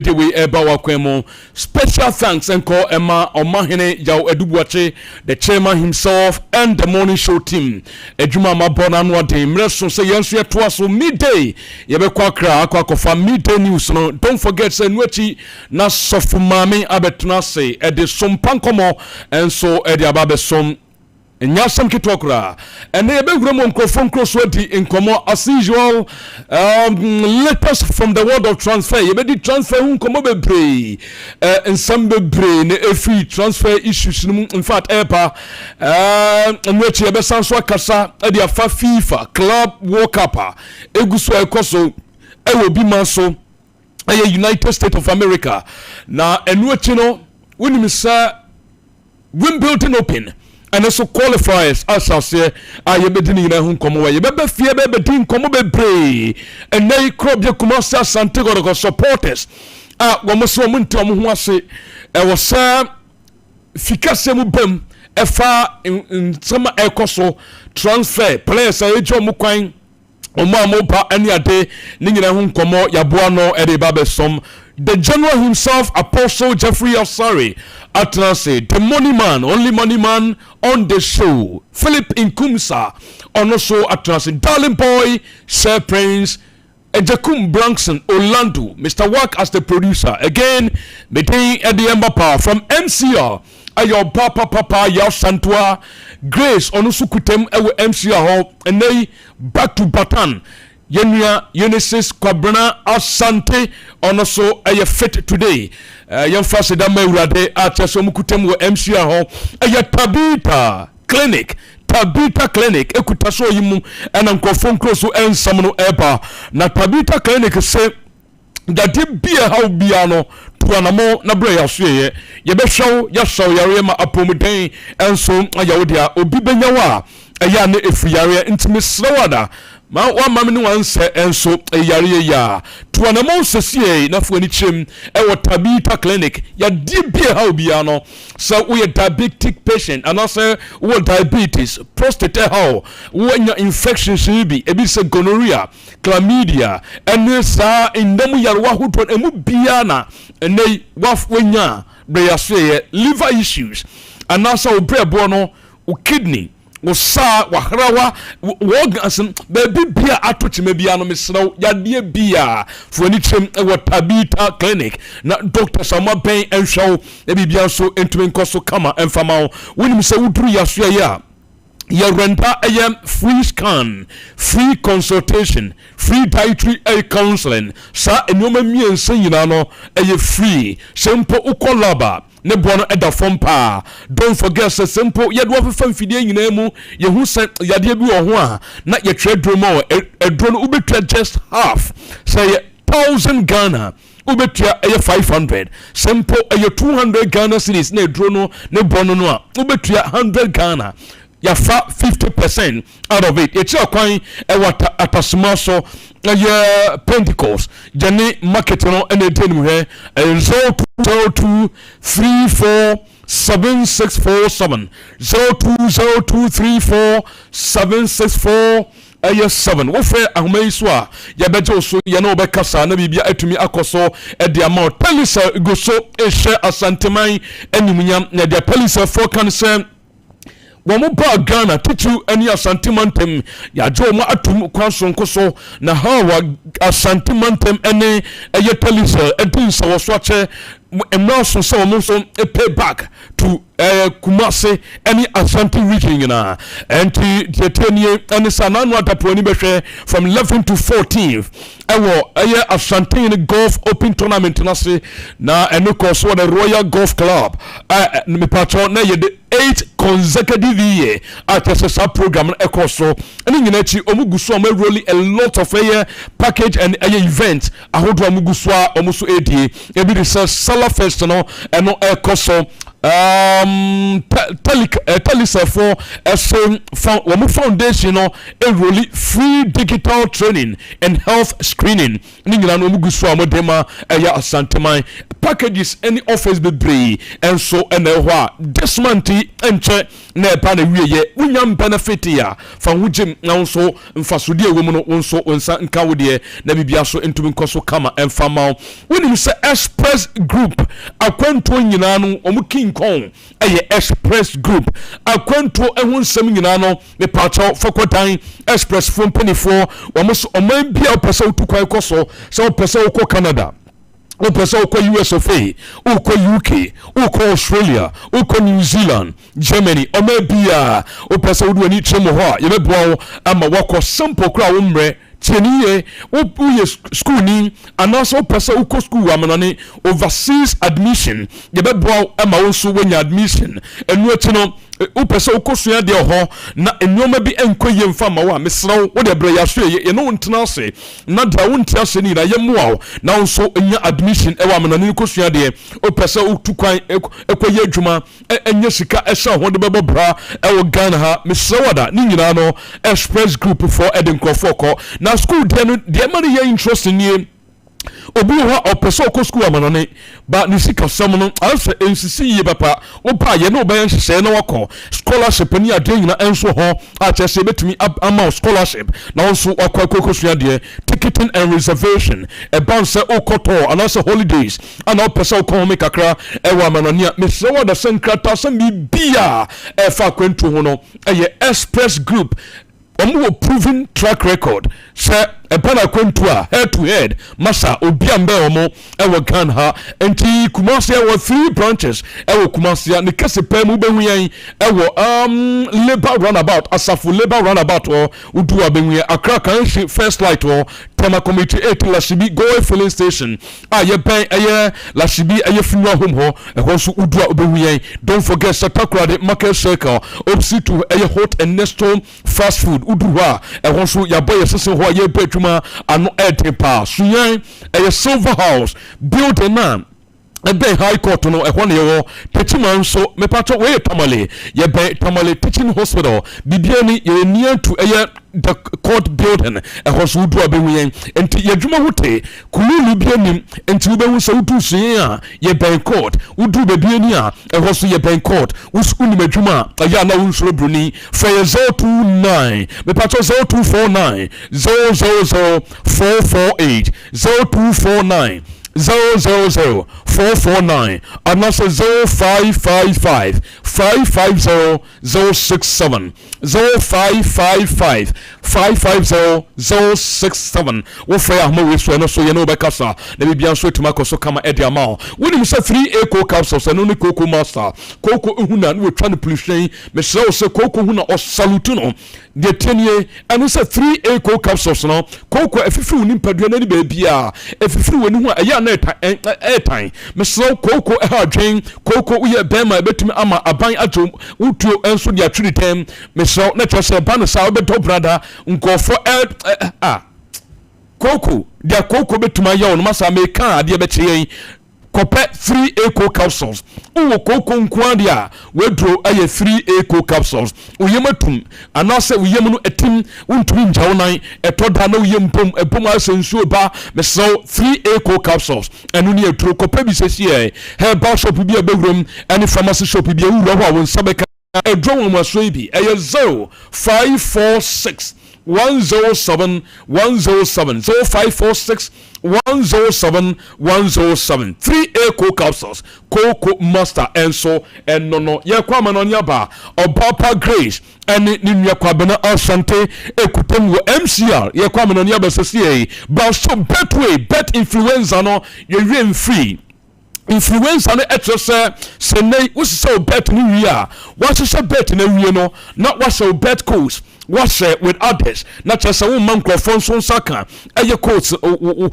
Dwumadie wei ɛreba w'akwan mu. Special thanks nkɔ ɛma Ɔmahene Yaw Aduboakye, the chairman himself and the morning show team. Adwuma a mabɔ no ano aden. Mmerɛ so sɛ yɛn nso yɛtoa so midday. Yɛbɛkɔ Accra akɔ akɔfa midday news no. Don't forget sɛ ɛno akyi na Sɔfo Maame abɛtena ase ɛde sompa nkɔmmɔ nso ɛde aba abɛsom. Ɛnyɛ asɛm ketewa koraa. Ɛnɛ yɛbɛwura mu nkurɔfoɔ nkuro so adi nkɔmmɔ as usual. Latest from the world of transfer. Yɛbɛdi transfer ho nkɔmmɔ bebree. Nsɛm bebree na ɛfiri transfer issues no mu. In fact, ɛɛpa. Ɛno akyi yɛbɛsan so akasa de afa FIFA Club World Cup a ɛgu so a ɛkɔ so ɛwɔ bi ma so ɛyɛ United States of America. Na ɛno akyi no, wonim sɛ Wimbledon Open ɛno so qualifiers ahyɛ a yɛbɛdi ne nyinaa ho nkɔmmɔ. Wɔ yɛbɛbɛ fie bɛbɛdi nkɔmmɔ bebree. Ɛnɛ yi korɔbea Kumase Asante Kɔtɔkɔ supporters a wɔn so wɔn nte wɔn ho ase, ɛwɔ sɛ fikasɛ mu bam ɛfa nsɛm a ɛkɔ so, transfer players a yɛgye wɔn kwan, wɔn a wɔba ne ade ne nyinaa ho nkɔmmɔ yɛaboa no ɛde ba bɛsɔm. The general himself, Apostle Jeffrey Asare, atena ase, the money man, only money man on the show, Philip Nkumsa, ɔno so atena ase, darling boy Sir Prince Ejakum Branson Orlando, Mr. Work as the producer. Again, medin ɛde ɛmba pa from MCR ɛyɛ ɔba papapa Yaw Santoa Grace, ɔno nso kutam ɛwɔ MCR hɔ. Ɛnɛ yi back to batan yɛnua Unisys Kwabena Asante, ɔno so ɛyɛ fit today. Yɛmfa seda ma Awurade a kyerɛ sɛ ɔmo kutam wɔ MCR hɔ. Ɛyɛ Tabita Clinic. Tabita Clinic ekuta so yi mu ɛna nkurɔfoɔ nkuro so ɛnsɛm no ɛba na Tabita Clinic sɛ dade bia haw bia no to anamɔ na berɛ yɛasoɛyɛ yɛbɛhwɛ wo, yɛasa wo yareɛ ma apɔmuden ɛnso ayɛ wo deɛ obi bɛnya wo a ɛyɛ a ne ɛfiri yareɛ. Nti mesrɛ wo ada ma wama me ne wansɛ ɛnso yareɛ yi a to anamɔ sɛsie na fo ani kyerɛm ɛwɔ Tabita Clinic. Yadeɛ bia haw biara no, sɛ woyɛ diabetic patient anaasɛ wowɔ diabetes, prostate ɛhaw, woanya infections yi bi, ebi sɛ gonorrhea, chlamydia, ɛne saa nnam yarewa ahodoɔ no ɛmu biara na ɛnɛ yi wanya brɛyasoɛyɛ, liver issues anaasɛ wo brɛboɔ no, wo kidney, wo saa wahrawa, wo organs no baabi bia ato kyima bia no, mesrɛ wo, yadeɛ bia fo ani kyerɛm ɛwɔ Tabita Clinic na doctors a wɔabɛn nhwɛ wo na biribia nso ntumi nkɔ so kama ɛmfama wo. Wonim sɛ woduru yasoɛyɛ a yɛrenta ɛyɛ free scan, free consultation, free dietary ɛyɛ counseling. Saa nneɛma mmiɛnsa nyinaa no ɛyɛ free. Sɛ mpo wokɔ lab a, ne boɔ no ɛda fam paa. Don't forget sɛ mpo yɛde wɔfefa mfidie nyinaa mu, yɛhu sɛ yadeɛ bi wɔ ho a na yɛtwerɛ duro ma wɔ ɛduro no, wobɛtua just half. Sɛ yɛ 1,000 Ghana, wobɛtua ɛyɛ 500. Sɛ mpo ɛyɛ 200 Ghana cedis na ɛduro no ne bɔ no a, wobɛtua 100 Ghana. Yɛafa 50% out of it. Yɛkyerɛ kwan ɛwɔ Atasoma so, ɛyɛ Pentecost gyane market no ɛna ɛdi anim hwɛ. Ɛyɛ 0202347647, 02023476 ɛyɛ 7. Wofrɛ ahoma yi so a, yɛbɛgye wo so, yɛne wobɛkasa na biribia atumi akɔ so ɛde ama wo. Talisa gu so ɛhyɛ Asanteman animuonyam na deɛ Talisafoɔ ka no sɛ wɔn baa Ghana titiriw ne Asante mantam, yɛagye wɔn atum kwan sonko so na ha wɔ Asante mantam ne ɛyɛ Talisa ɛdi nsawɔso akyɛ mmerɛ so sɛ wɔn nso pay back to Kumase ne Asante region nyinaa. Ɛnti deɛ tie nie ɛne sɛ anano adapoani bɛhwɛ from 11 to 14 ɛwɔ ɛyɛ Asante Golf Open Tournament n'ase na ɛno kɔ so wɔ the Royal Golf Club. Mipatwɔ na yɛ the eight consecutive year a kyerɛ sɛ saa program no ɛkɔ so. Ɛne nyinaa akyi, ɔmo gu so a ɔmo awuroli a lot of ɛyɛ package and ɛyɛ event ahodoɔ a ɔmo gu so a ɔmo so ɛredie. Ebi de sɛ Salah Fest no, ɛno ɛkɔ so. Telecel ɛso wɔn foundation no ɛ roll free digital training and health screening ne nyinaa no, wɔn gu so a wɔde ma ɛyɛ Asanteman. Packages ne offers bebree nso ɛna ɛwɔ hɔ a this month yi nkyɛ na ɛba na wie yɛ wonya benefit a fa ho gyem, na nso mfasodeɛ ɛwɔ mu no, wo nso wo nsa nka wo deɛ na biribia so ntumi nkɔ so kama ɛmfa ma wo. Wonim sɛ Express Group akwantuo nyinaa no, wɔn king kong ɛyɛ Express Group. Akwantuo ɛho nsɛm nyinaa no, mepaakyɛw, fakɔdan Express foɔ mpanimfoɔ wɔn so. Ɔman bi a wopɛ sɛ wotu kwan kɔ so, sɛ wopɛ sɛ wokɔ Canada, wopɛ sɛ wokɔ US of A, wokɔ UK, wokɔ Australia, wokɔ New Zealand, Germany, ɔma bia wopɛ sɛ wode w'ani kyerɛ mu hɔ a, yɛbɛboa wo ama woakɔ. Simple koraa, wo mmerɛ tie ne yie. Woyɛ schoolni anaasɛ wopɛ sɛ wokɔ school wɔ amanɔne, overseas admission, yɛbɛboa wo ama wo nso woanya admission. Ɛno akyi no, wopɛ sɛ wokɔ sua deɛ hɔ na nneɛma bi nkɔ yie mfa ma wo a, mesrɛ wo, wode brɛ yɛaso yɛ, yɛne wo ntena ase na deɛ wonte ase no nyinaa yɛmmoa wo na wo nso nya admission ɛwɔ amanɔne no kɔsua deɛ. Wopɛ sɛ wotu kwan ɛkɔyɛ adwuma, ɛnyɛ sika ɛhyɛ ho de bɛbɔ bra ɛwɔ Ghana ha, mesrɛ wo da ne nyinaa no, Express Group foɔ ɛde nkurɔfoɔ kɔ. Na school deɛ no deɛ, ɛma no yɛ interesting nie. Obi wɔ hɔ a ɔpɛ sɛ ɔkɔ sukuu amanɔne ba, ne sikasɛm no ayɛ sɛ nsisi yie papa. Woba a, yɛne wobɛyɛ nhyehyɛeɛ na wakɔ. Scholarship ne adeɛ nyina nso hɔ a kyerɛ sɛ yɛbɛtumi ama wo scholarship na wo nso wakɔ akɔkɔsua adeɛ. Ticketing and reservation, ɛban sɛ wokɔ anaasɛ holidays ana wopɛ sɛ wokɔ home kakra ɛwɔ amanɔne a, mesrɛ wo ada sɛ nkrataa sɛm biribi a ɛfa akwantuo ho no, ɛyɛ Express Group. Wɔn wɔ proven track record sɛ ɛba na akwantu a, head to head masa obi a mbɛn wɔn ɛwɔ Ghana ha. Nti Kumasi ɛwɔ three branches. Ɛwɔ Kumasi a ne kɛse pɛɛ mu, bɛhu yɛn ɛwɔ Labour Roundabout, Asafo Labour Roundabout hɔ. Wodu a, bɛhu yɛn Accra Kanhyi First Light hɔ, Tema Community 8, Lashibi Goil Filling Station a yɛbɛn ɛyɛ Lashibi ɛyɛ funeral home hɔ. Ɛhɔ nso wodu a, wobɛhu yɛn. Don't forget sɛ Takoradi Market Circle, opposite to ɛyɛ Hot and Nesto Fast Food, woduru hɔ a, ɛhɔ nso yɛabɔ yɛ sese hɔ a yɛrebɔ adwuma ano ɛɛden paa. Sunyani ɛyɛ Silver House building na ɛbɛn High Court no, ɛhɔ na yɛwɔ. Techiman nso, mepatɔ wɔyɛ Tamale, yɛbɛn Tamale Teaching Hospital. Bibia ni yɛyɛ near to ɛyɛ the court building. Ɛhɔ nso wodu a, bɛhu yɛn. Nti yɛdwuma ho te kululu bi anim. Nti wobɛhu sɛ wodu sua a, yɛbɛn court. Wodu baabi ani a, ɛhɔ so yɛbɛn court. Wonim adwuma a ɛyɛ a na wonsuro broni. Frɛ yɛ 029, mepatɔ 0249 000 448, 0249 000 449 anaasɛ 0555 550 067, 0555 550 067. Wofrɛ yɛ ahoma wei so, ɛno so yɛne wobɛkasa na biribia nso atumi akɔ so kama ɛde ama wo. Wonim sɛ 3 A capsules, ɛno ne Coco Master. Kooko hu na ne wɔtwa no pulihyɛn. Mesrɛ wo sɛ kooko hu na ɔ salute no. Deɛ tie nie, ɛno sɛ 3 A capsules no, kooko ɛfifiri wo nipadua n'ani baabi a ɛfifiri w'ani ho a ɛyɛ a na ɛɛtan. Mesrɛ wo, kooko ɛha adwen. Kooko woyɛ bɛrima, ɛbɛtumi ama aban agye wotuo nso de atwere tɛm. Mesrɛ wo, na kyerɛ sɛ ɛba no saa, wobɛtɔ brada nkɔɔfoɔ ɛ a kooko deɛ kooko bɛtumi ayɛ wo no. Masa meka adeɛ bɛkyerɛ yɛn. Kɔpɛ 3 A capsules. Wowɔ kooko nko adeɛ a, waduro ɛyɛ 3 A capsules. Woyam atum anaasɛ woyam no atim, wontumi ngya wo nan, ɛtɔ da na woyam pom ɛpom ayɛ sɛ nsuo ba, mesrɛ wo, 3 A capsules, ɛno ne aduro. Kɔpɛ bi sɛsiɛ. Herbal shop bi a bɛwuram ɛne pharmacy shop bi a wowura hɔ a, wo nsa bɛka aduro nwanwasoɔ yi bi. Ɛyɛ 0546 107 107, 0546 107 107. 3 A capsules, Coco Master ɛnso ɛno no. Yɛkɔ ama no ɔne aba. Ɔbaapa Grace ɛne ne nua Kwabena Asante ekutam wɔ MCR. Yɛkɔ ama no ɔne aba sɛsie. Baso Betway bet influenza no, yɛwie mfiri influenza no. Ɛkyerɛ sɛ nnɛ wosisɛ wo bet no wie a, wahyehyɛ bet no awie no na wahyɛ wo bet codes, wahyɛ with others, na kyerɛ sɛ womma nkurɔfoɔ nso nsa ka ɛyɛ codes wo.